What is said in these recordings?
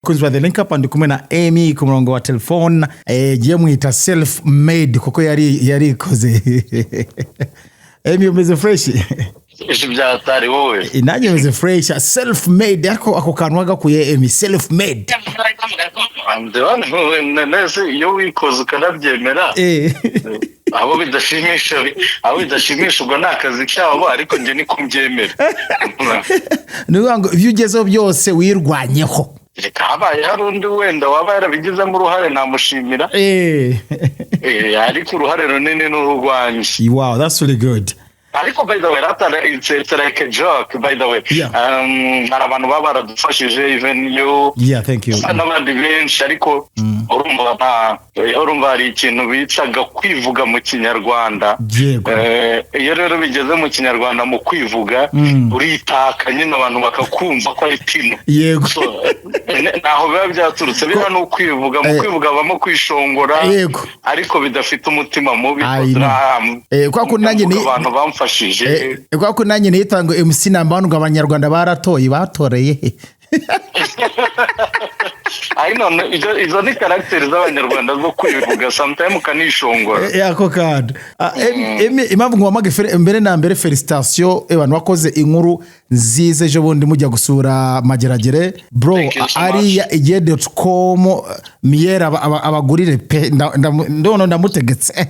Bakunzi ba The Link Up, ndi kumwe na Emmy ku murongo wa telefone. Giye mwita self made kuko yari yarikoze. Emmy, umeze fresh? Ije byatari, wowe? Nanjye meze fresh. Self made, ariko ako kantu wagakuye, Emmy, self made? Nese iyo wikoze ukanabyemera, abo bidashimisha ubwo ni akazi kabo, ariko njye niko mbyemera. Ni ukuvuga ngo ibyo ugezeho byose wirwanyeho. Reka, habaye hari undi wenda waba yarabigizemo uruhare namushimira. Ariko uruhare runini ni urwanjye. Wow, that's really good. Ariko by the way, rata, it's like a joke, by the way. Hari abantu baba baradufashije, even you Yeah, thank you. n'abandi benshi, ariko urumva urumva hari ikintu bitaga kwivuga mu Kinyarwanda. Iyo rero bigeze mu Kinyarwanda, mu kwivuga, uritaka nyine, abantu bakakumva ko ari tino. So, ntaho biba byaturutse, biriya ni ukwivuga. Mu kwivuga habamo kwishongora, ariko bidafite umutima mubi. I know. Kwa ko nanjye Ndavuga abantu bamfashije. Kubera ko nanjye niyita ngo MC number one, ngo Abanyarwanda baratoye, batoreye he? I know, izo ni caractère z'Abanyarwanda zo kwivuga, sometime ukanishongora. Ako kantu. Impamvu nguhamagaye, mbere na mbere félicitations, abantu wakoze inkuru nziza ejo bundi mujya gusura Mageragere, bro. Thank you so much. Ariya igihe.com miyeri abagurire pe. Ndono ndamutegetse,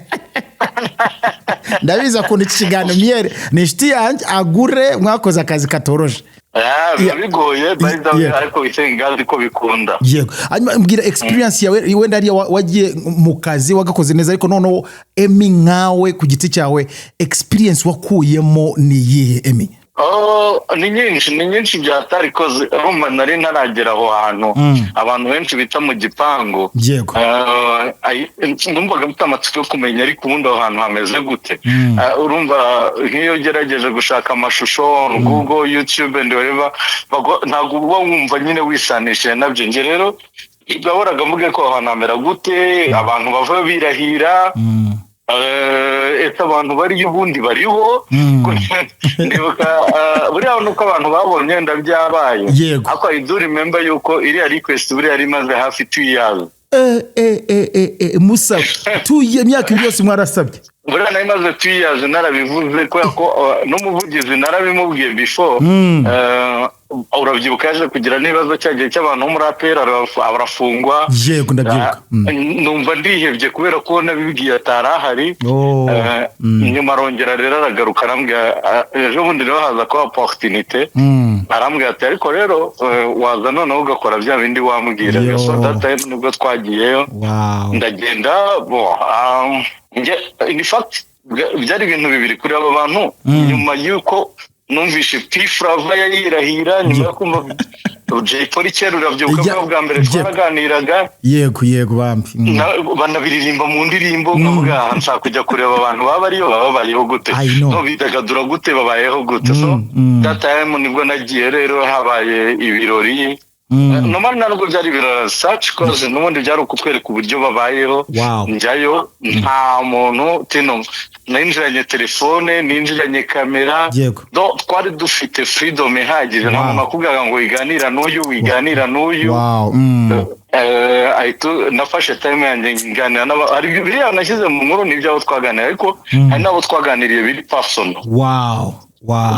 ndabizi akunda iki kiganiro. Miyeri ni inshuti yanjye, agure, mwakoze akazi katoroshe. Ah, biba bigoye, by the way, ariko we thank God ko bikunda. Yego. Hanyuma mbwira experience yawe, wenda ariyo wagiye mu kazi wagakoze neza, ariko noneho Emmy, nkawe ku giti cyawe, experience wakuyemo ni iyihe, Emmy? Oh, ni nyinshi, ni nyinshi byatari koze. Urumva nari ntaragera aho hantu abantu benshi bita mu gipangu. Numvaga mfite amatsiko yo kumenya, ariko ubundi aho hantu hameze gute? Urumva nk'iyo ugerageje gushaka amashusho on Google, YouTube and whatever, ntabwo uba wumva nyine wisanishije nabyo. Njye rero gahoraga mvuge ko aho hantu hamera gute, abantu bava birahira. Ese abantu bariyo ubundi bariho? Ndibuka, buriya nuko abantu babonye wenda byabaye, ariko I do remember yuko iriya request buriya yari imaze hafi 2 years. Musa tuye imyaka ibiri yose mwarasabye? Buriya nari maze 2 years narabivuze, kubera ko n'umuvugizi narabimubwiye before. Urabyibuka yaje kugira n'ibibazo cya gihe cy'abantu bo muri APR, arafungwa. Yego, ndabyibuka. Numva ndihebye kubera ko nabibwiye atari ahari. Oh. Nyuma arongera rero aragaruka, arambwira, ejo bundi rero haza kuba opportunité, arambwira ati: "Ariko rero waza noneho ugakora bya bindi wambwira." Yo. So that time nibwo twagiyeyo. Ndagenda bo, in fact byari ibintu bibiri kuri abo bantu. Nyuma y'uko numvishe P Fla yayirahira, nyuma yo kumva Jay Polly kera, urabyibuka ko bwa mbere twaraganiraga. Yego bambi. Banabiririmba mu ndirimbo, nkavuga: "Aha nshaka kujya kureba abantu baba ariyo, baba babayeho gute?" I know. No bidagadura gute, babayeho gute? So that time nibwo nagiye rero, habaye ibirori. Normal ntabwo byari ibirori such, cause n'ubundi byari ukutwereka uburyo babayeho. Njyayo nta muntu tino, ninjiranye telefone, ninjiranye kamera. Do, twari dufite freedom ihagije, nta muntu wakubwiraga ngo wiganira n'uyu, wiganira n'uyu. Nafashe time yanjye nganira hari biriya nashyize mu nkuru, n'ibyo abo twaganira, ariko hari n'abo twaganiriye biri personal.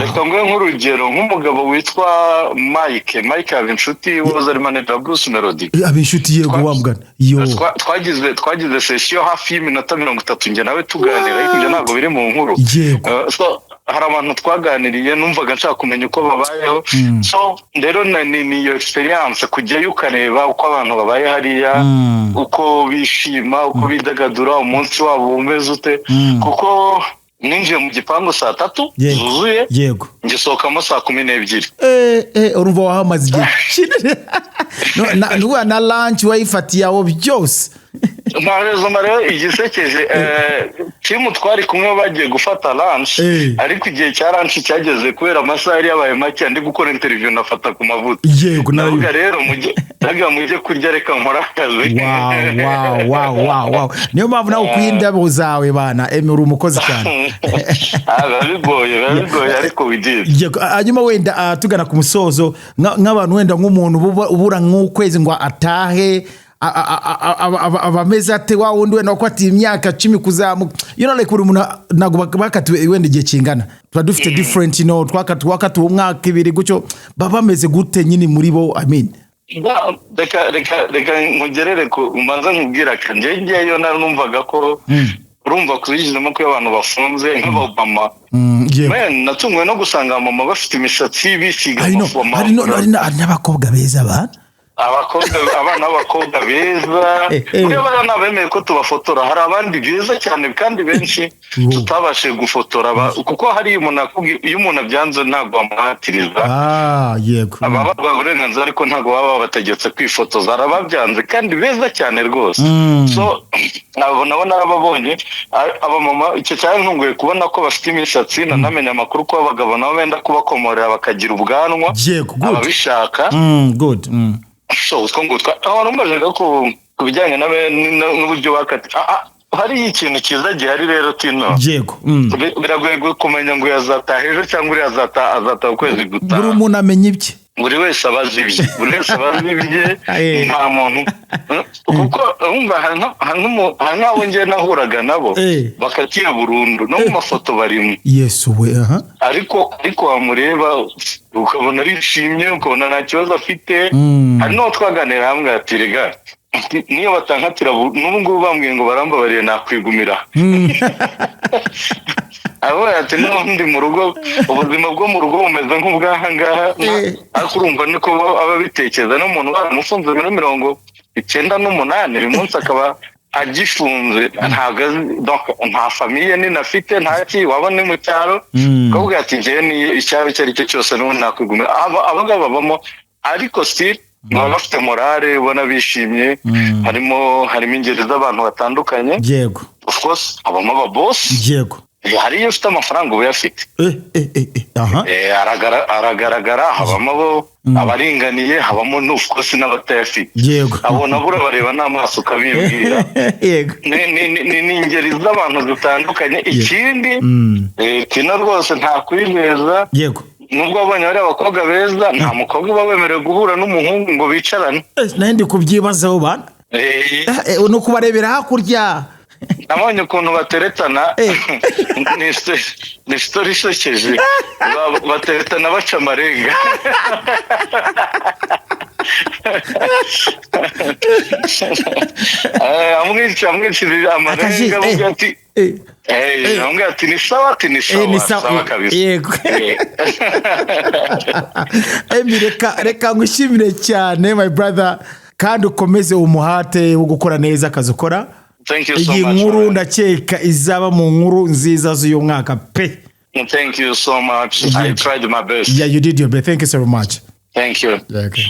Reka nguhe nk'urugero, nk'umugabo witwa Mike, Mike Habinshuti, wahoze ari manager wa Bruce Melody. Abinshuti, yego, wamugana yo. Twagize session hafi y'iminota 30 njye nawe tuganira, ariko ibyo ntabwo biri mu nkuru. So hari abantu twaganiriye, numvaga nshaka kumenya uko babayeho. So rero ni iyo experience, kujyayo ukareba uko abantu babaye hariya, uko bishima, uko bidagadura, umunsi wabo umeze ute, kuko ninjiye mu gipangu saa 3 zuzuye, ngisohokamo saa 12. Urumva wahamaze igihe kinini. No, nukuvuga na lunch wayifatiye aho byose. Ntarezoma rero, igisekeje, Tino. Team twari kumwe bagiye gufata lunch, ariko igihe cya lunch cyageze, kubera amasaha yari yabaye make, ndi gukora interview nafata ku mavuta. Ndavuga rero mujye, ndavuga mujye kurya, reka nkore akazi. Wow, niyo mpamvu nawe ukwiye indabo zawe bana. Emi, uri umukozi cyane. Ah, biba bigoye, biba bigoye, ariko we did. Yego, hanyuma wenda tugana ku musozo, nk'abantu wenda nk'umuntu ubura nk'ukwezi ngo atahe, aba ameze ate? Wa wundi wenda wakwatiye imyaka 10 kuzamuka, like buri muntu ntabwo bakatiwe wenda igihe kingana, tuba dufite different, twakatiwe umwaka, 2 gutyo, baba bameze gute nyine muri bo, I mean? Reka nkugerere ku mbanza nkubwira aka njye ngeyo narumvaga ko urumva kuzishyizemo ko iyo abantu bafunze nk'abamama, Man, natunguwe no gusanga abamama bafite imisatsi, bisiga I know, amafu hari n'abakobwa beza bana. Abakobwa, abana b'abakobwa beza. Buriya bariya ntabemeye ko tubafotora. Hari abandi beza cyane kandi benshi tutabashije gufotora, kuko hari umuntu iyo umuntu abyanze ntabwo bamuhatiriza. Ah, yego. Baba babaha uburenganzira, ariko ntabwo baba babategetse kwifotoza. Hari ababyanze kandi beza cyane rwose. So abo nabo narababonye. Abamama icyo cyantunguye kubona ko bafite imisatsi. Nanamenye amakuru ko abagabo nabo benda kubakomorera bakagira ubwanwa, Yego, good. ababishaka. Good. So utwo ngutwo aho numvaga ku bijyanye n'uburyo bakati. Hari ikintu cyiza gihari rero, Tino. Yego. Biragoye kumenya ngo yazataha ejo cyangwa uriya azataha ukwezi gutaha. Buri muntu amenya ibye. Buri wese aba azi ibye, buri wese aba azi ibye. Nta muntu, kuko urumva hari nk'abo ngiye nahuraga nabo bakatiye burundu, no mu mafoto barimo. Yesu we, aha. Ariko wamureba ukabona arishimye, ukabona nta kibazo afite. Hari n'uwo twaganira hamwe ati: "Rega niyo batankatira n'ubu ngubu bambwiye ngo barambabariye, nakwigumira." Avuga ati: "N'ubundi mu rugo, ubuzima bwo mu rugo bumeze nk'ubw'aha ngaha." Ariko urumva niko aba abitekereza n'umuntu baramufunze muri 98, uyu munsi akaba agifunze, ntabwo donc nta famille nini afite, nta ki waba ni mu cyaro. Ukavuga ati: "Njyewe ni icyaro icyo ari cyo cyose n'ubundi nakwigumira." Aba ngaba babamo, ariko still baba bafite morale, ubona bishimye. Harimo ingeri z'abantu batandukanye. Of course habamo ababosi. Hari iyo ufite amafaranga uba uyafite. eh eh eh eh, aha. Aragaragara. Habamo abo abaringaniye, habamo of course n'abatayafite. Abo nabo urabareba n'amaso ukabibwira. Ni ingeri z'abantu zitandukanye. Ikindi, Tino, rwose nta kwiheza. Nubwo wabonye bariya abakobwa beza, nta mukobwa uba wemerewe guhura n'umuhungu ngo bicarane. Nayo ndi kubyibazaho bana. Ni ukubarebera hakurya. Nabonye ukuntu bateretana. Ni story isekeje. Bateretana baca amarenga. Amwicirira amarenga, avuga ati amubwira ati: "Ni sawa," ati: "Ni sawa." Ni sawa. Sawa kabisa. Emi, reka ngushimire cyane, my brother, kandi ukomeze umuhate wo gukora neza akazi ukora. Thank you so Iyi much, nkuru man. ndakeka izaba mu nkuru nziza z'uyu mwaka pe. Thank you so much. I tried my best. Yeah, you did your best. Thank you so much. Thank you. Yeah, okay.